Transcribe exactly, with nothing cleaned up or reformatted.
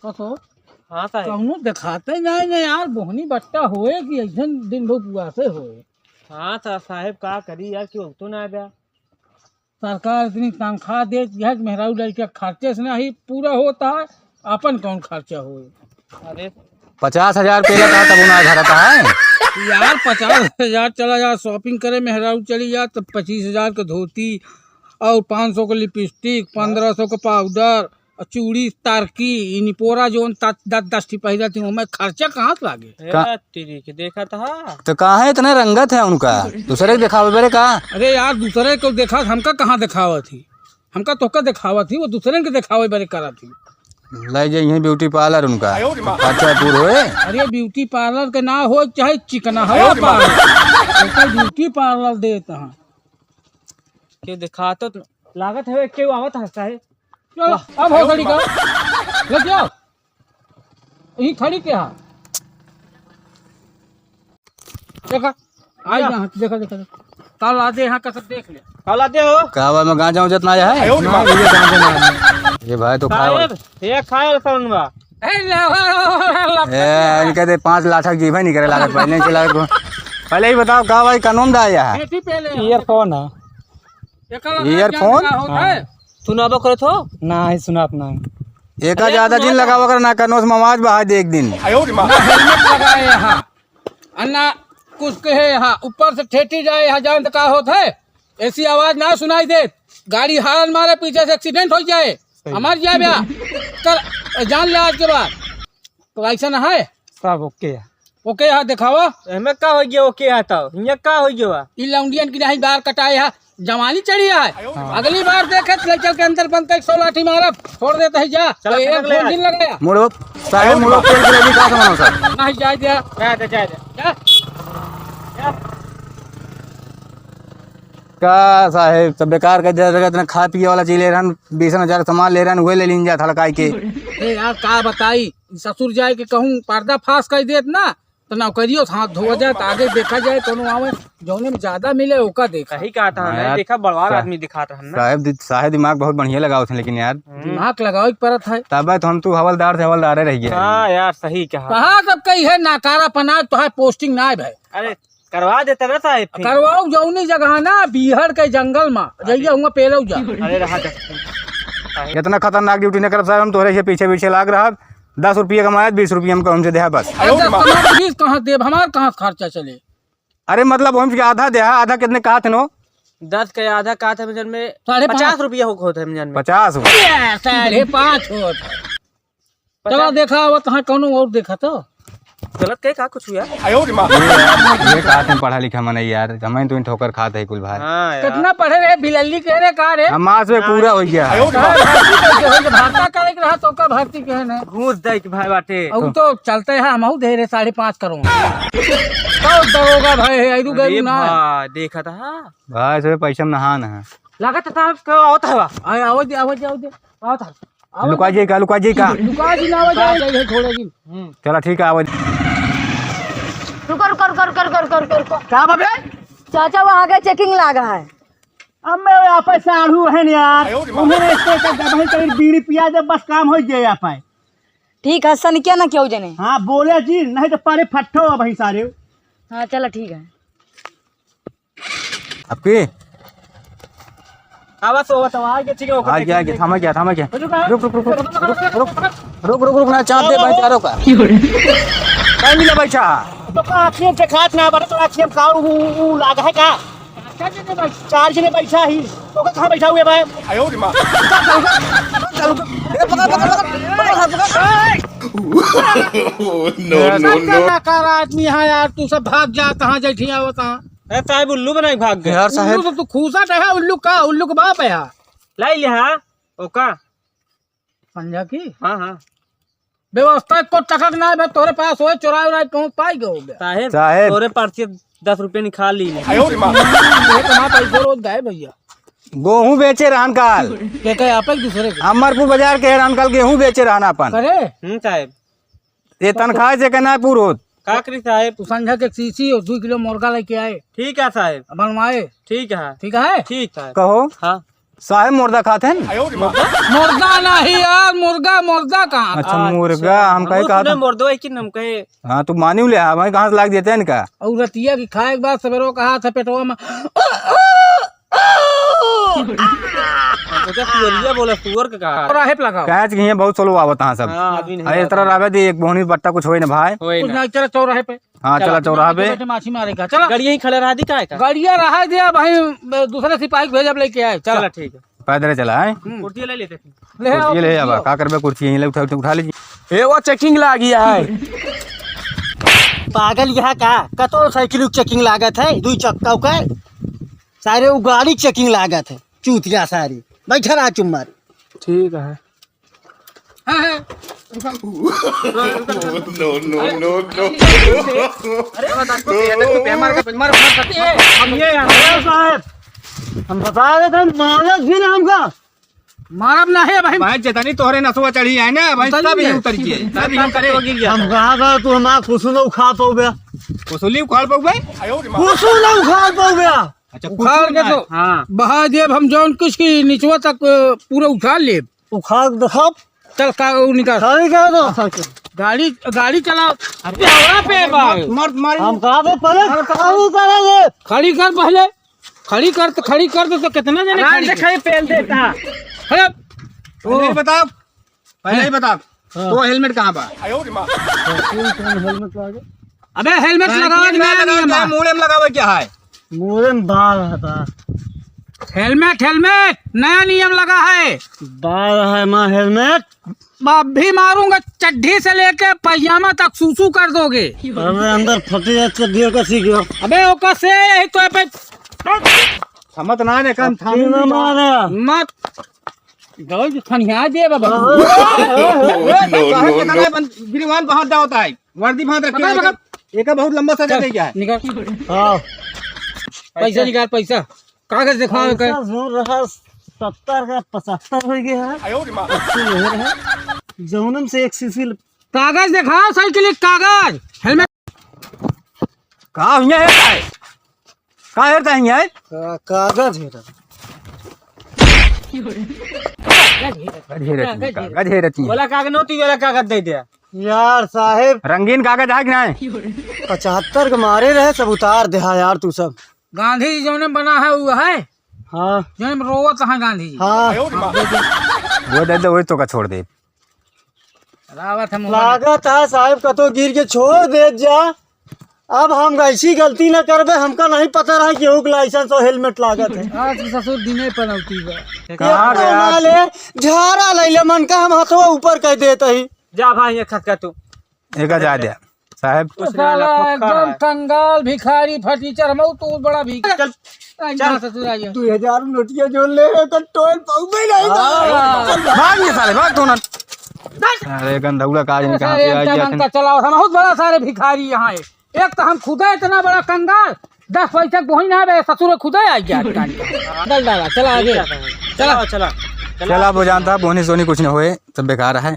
बस हो। हाँ साहेब। कौनो देखाते नहीं, नहीं यार, बोहनी बट्टा होए कि ऐसन दिन भर उपवासे होए। हाँ सा-, साहेब, का करी यार, कि होतो ना बा। सरकार इतनी तनख्वाह देत है कि मेहरारू लड़के खर्चे से नहीं पूरा होता है, अपन कौन खर्चा होए? अरे। पचास हजार पेला का तब ना धरता है। यार, पचास हजार चला जा shopping करे, मेहरारू चली जा, तब पच्चीस हजार के धोती और पाँच सौ के lipstick, पन्द्रह सौ के powder, और चूड़ी, तारकी, ई निपोरा जौन तात-, दस, दस ठी पहिरत ही, ओमे खर्चा कहाँ से लागे? ए, का? तेरी के देखा था। तो काहे इतना रंगत है उनका? दूसरे के देखावे बरे का? अरे यार, दूसरे को देखा, हमका कहाँ देखावत ही? हमका तोहका देखावत ही, वो दूसरे के देखावे बरे करत ही। ले जाइए beauty parlour उनका। खर्चा पूर होए। अरे beauty parlour के ना हो, चाहे चिकना हवा parlour, ओकर beauty parlour देत हैं। के देखा तो लागत है, केहू आवत है, साहेब। चलो, अब हो सड़ी का। ले जाओ। यही खड़ी के हा। देखा, आई या। यहाँ, देखा, देखा, देखा। काल आते यहाँ का सब देख ले। काल आते हो? का बा, मैं गांजा उजत ना आया है? आयो रे ना, बाप। भैया, गांजा ना आया। ये भाई तो खाए साहेब, ये खाए साउंड बा। ए, ले, ले, ले, ले, ले। ए, इनके दे पाँच लाठक जीभे नहीं करे लागत, पहले नहीं चला को। पहले ही बताओ, का भाई, कानून दा आया है? खेती पहले। Earphone है। एकर earphone? का होत है? हाँ। सुनाबो करत हो? ना, ही सुनात ना। एका अरे ज्यादा सुनात जिन है। लगावा कर ना करनो से आवाज बहा दे एक दिन। ना helmet लगाए यहाँ, आ ना कुछ कहे यहाँ, ऊपर से ठेठी जाए यहाँ, जान तो का होत है? ऐसी आवाज ना सुनाई दे, गाड़ी horn मारे पीछे से accident हो जाए, सही। मर जाए बया, कर जान ले आज के बाद। तो ऐसा ना है। सब OK है। OK है, दिखावा। एमे का हो गया OK है तो? हियाँ का हो गया? ई लौंडियन की नहीं बार कटाए है, जवानी चढ़ी है। हाँ। अगली बार देखे तो ले चल के अंदर बंद कर सौ लाठी मारब, छोड़ देते हैं जा। चलो, तो एक खटक ले phone आज। दिन लगाया। मुड़ो, साहेब मुड़ो तेल के लगी का सामान सब? नहीं जाए दिया। जाए दे, जाए दे। जा। जा। का साहेब, सब बेकार कर दे, इतना खाए पिए वाला चीज ले रहन, बीस हजार सामान ले रहन, उहे ले लीन जात हड़काई के। ए यार, का बताई, ससुर जाए के कहूँ पर्दा फाश कर देत ना, तो नौकरियों से हाथ धोआ जाए, तो आगे देखा जाए, कोनो आवे, जौने में ज्यादा मिले, ओका देखा। सही कहा था, हाँ नहीं यार, देखा, बड़वार सा-, आदमी दिखात रहन ना। साहेब दि-, साहेब दिमाग बहुत बढ़िया लगावत हैं, लेकिन यार। हम्म। दिमाग लगावे के परत है। तबे तो हम तू हवलदार से हवलदारे रह गया। हाँ यार, सही कहा। कहा सब कही है, नाकारा पना, तो है posting ना है भाई। अरे, करवा देता ना साहेब फिर। करवाओ जौनी जगह ना, बीहड़ के जंगल मा, अरे। जइया हुआ पेलऊ जा। अरे रहा जा। इतना खतरनाक duty न करब साहेब, हम तोहरे से पीछे पीछे लाग रहब। दस रुपया कमाए, बीस रुपया हमको हमसे देहा बस। अरे दस कमा के बीस कहाँ देब, हमार कहाँ से खर्चा चले? अरे मतलब हमसे आधा देहा, आधा कितने कहा थे नो? दस के आधा कहा था मिजन में साढ़े पाँच। पचास रुपया हो, होत है मिजन में। पचास हो। ए, साढ़े पाँच होत है। चला पचास। देखा, अब तहाँ कौनो और देखा तो। गलत कहे का कुछ हुआ? ये यार, ये का तुम पढ़ा लिखा मन है यार, हमें तो ठोकर खात है कुल भाई। हाँ यार। कितना पढ़े रहे, बिलल्ली कह रहे का रे? हम मास में पूरा हो गया है। का भर्ती कैसे होई? भर्ता करे के रहा तो का भर्ती कहे ने? घूस दे के भाई बाटे। अब तो चलते हैं, हम दे रहे साढ़े पाँच करोड़। तो दरोगा भाई है, ऐरू अरे गैरू ना है। भाई, देखा था। भाई, सब पैसा में नहान है। लागत था, क्यों आवत है बा? आए, आवत दे, आवत दे, आवत दे। आवत है। लुका जाई का, लुका जाई का? लुका जी ना, आवाज आई, आई, छोड़े जी। हम्म। चला, ठीक है, आवाज। रुको, रुको, रुको। का बाबे? चाचा, वहाँ आगे checking लागा है। अब मैं यहाँ पे साढ़ू है यार। आयो रे माँ। उन्हें इसको एक दबही करी बीड़ी पिया दे, बस काम हो जाए यहाँ पे। ठीक है, सन क्या ना क्यों जने। हाँ, बोले जी, नहीं तो पारे फट्टो अब ही सारे। हाँ, चला, ठीक है। आपकी? आवा सो, आवा तो, आगे, ठीक है, ओके, आ गया, आ गया, ठीक है। थामा क्या, थामा क्या? रुक, रुक, रुक, रुक, रुक, रुक, रुक, रुक, रुक, रुक, रुक, ना, चाप दे भाई, चारों का। क्यों रे? टाइम मिला बैठा। तो का आँखें देखात ना, बड़ा तो आँखें का उ, उ, उ लाग है का? चार जने बैठा ही, तो का कहाँ बैठा हुए भाई? आयो रे माँ। ए, पकड़, पकड़, पकड़, पकड़, पकड़। No, no, no। बेकार आदमी है यार, तू सब भाग जा, कहाँ जैठी आवत है? ए, साहेब, उल्लू बनाई भाग गए। यार साहेब। उल्लू से तू खूसा रहा, उल्लू का, उल्लू के बाप है यार। लाई लिहा, ओका। समझा की? हाँ, हाँ। व्यवस्था को टकक ना है, तोरे पास होए, चोराए उराए कहूँ पाई गए हो गया। साहेब, साहेब। तोरे पर्ची दस रुपये निकाल ली। आयो रे माँ। ये तो हमारा पैसा रोज गए भैया। गेहूं बेचे रहन काल। के कहे आप एक दूसरे के? अमरपुर बाजार के रहन काल, गेहूं बेचे रहन अपन। करे? हम्म, साहेब। ये तनख्वाह से कहना है पूर होत। का करी साहेब? तू संझा के एक शीशी और दो किलो मुर्गा लेके आए। ठीक है साहेब। बनवाए। ठीक है। ठीक है? ठीक साहेब। कहो। हाँ। साहेब मुर्दा खात हैं? मुर्दा नहीं यार, मुर्गा, मुर्दा कहाँ? अच्छा, अच्छा। मुर्गा, हम कहे कहा था। मुर्दो है कि हम कहे। हाँ, तू मानी ले, हम कहाँ से लाग देते हैं इनका? और रतिया की खाए के बाद सवेरो कहा था पेटवा में। अच्छा, सुअरिया बोला, सुअर के कहा। और आहे पे लगाओ। कैच के हियाँ बहुत स्लो आवत हाँ सब। हाँ, आदमी नहीं अरे, इस तरह आवत। रहे दी, एक बोहनी बट्टा कुछ होए ना भाई। होए कुछ ना। नहीं, चला चौराहे पे। हाँ, चला। चला चौराहा पे। बैठे माछी मारेगा, चला। गड़िया ही खड़े रहा दी का है का? गड़िया रहा दिया भाई, दूसरे सिपाही को भेजब लेके आए, चला। चला, ठीक है। पैदल चला है। हम्म। कुर्सी ले लेते थे। ले आओ कुर्सी ले कुर्सी आवा, आओ। का करबे कुर्सी यहीं ले उठा, उठा, उठा लीजिए। ए, वो checking लागी है। पागल यहाँ का? कतो साइकिल checking लागत है, दुई चक्का का। सारे वो गाड़ी checking लागत है, चूतिया सारी। बैठा रहा चुम्मा रे। ठीक है। हाँ, हाँ। No, no, no, no। अरे, बता, इसको पे, इसको पे, मार, मार, मार, मार, हम ये यहाँ। अरे साहब, हम बता रहे थे, मालक भी ना हमका। मारब ना है भाई। भाई, जितनी तोहरे नसवा चढ़ी है ना, भाई, उतरी सब ही है। उतर गई है। सब ही हम करे। हम कहा था, तू हमारा कुसुल उखाड़ पाओगे? कुसुली उखाड़ पाओगे? कुसुल उखाड़ पाओगे? अच्छा, उखाड़ कुसुल के ना। तो हाँ। बहा देब हम जौन कुछ की निचवा तक, अ, पूरा उखाड़ लेब। उखाड़ दिखाओ। चल, का, उ निकाल। खाली कर दो। गाड़ी, गाड़ी चलाओ। अरे, हवा पे बा। मर, मर, मर। हम कहा थे पहले, अरे, कहाँ उतारा ये? खड़ी कर पहले। खड़ी कर तो, खड़ी कर दो तो कितना जने आराम खड़ी से है? खड़ी पेल देता। अरे, पहले ही ओ। बताओ, पहले ही हैं? बताओ। हाँ। तो helmet कहाँ बा? Helmet लगा दे। अबे helmet अरे, लगावे के helmet नया लगावे नियम क्या है? बा। मूड़े में लगावे क्या है? मूड़े में बाल है बा। Helmet, helmet, नया नियम लगा है। बाल है माँ helmet। अब भी मारूंगा, चड्ढी से लेके पजामा तक सूसू कर दोगे। अबे अंदर फटे है चड्ढी का सीख गया। अबे ओका से यही तो पे समझ ना आने का, अब थामी तीन में मारा। मत। गलत खनिया दे बाबा। No, no, no। गिरवान बाहर जाओ ताई। वर्दी बांध रखे पकड़, हैं। पकड़। एक बहुत लंबा सजा चल, दे गया है। निकाल। हाँ। पैसा निकाल, पैसा। कागज दिखाओ पैसा का। जो रहा सत्तर का पचहत्तर हो गया है। अस्सी हो रहा है। जौनम से एक सीसी ल- कागज दिखाओ, साइकिल के कागज, helmet। का हुआ है, का है? का हेरता है यार? का-, कागज हेरा। कागज हेरत ही, कागज हेरत ही। बोला कागज नोटी वाला कागज दे दे। यार साहेब। रंगीन कागज है कि नहीं? पचहत्तर के मारे रहे, सब उतार दे हा यार तू सब। गांधी जी जौने बना है वो है? हाँ। जौने में रोवत है गांधी जी। हाँ। वो दे दे, वही तो का छोड़ दे। रावत हम लागत है साहेब, कतो गिर के छोड़ दे जा। अब हम ऐसी गलती न करबे, हमका नहीं पता रहा कि ओक license और helmet लागत है। आज के ससुर दिने पनौती बा। कहाँ एक तो गया? ना ले, झाड़ा ले ले, मन का हम हथवा ऊपर कर देत ही। जा भाई, ये खसका तू। एका जा दे, साहेब। कुछ ना साला ला, फक्का एकदम है। कंगाल भिखारी फटीचर, हम तो बड़ा भिखारी। चल, चल। ससुर आ गया। दो हजार नोटिया जोड़ ले, तो टोल पाऊ में नहीं हाँ। भाग ये साले, भाग तू ना। अरे गंधौला का आदमी कहाँ से आ गया? चलाओ, हम बहुत बड़ा सारे भिखारी यहाँ है। एक तो हम खुदा इतना बड़ा कंगाल, दस पैसा के बोही ना बे, ससुर खुदा आ गया। दल डाला, चला आगे। चला, चला, चला। चला, वो जानता, बोनी सोनी कुछ न होए, सब बेकार है।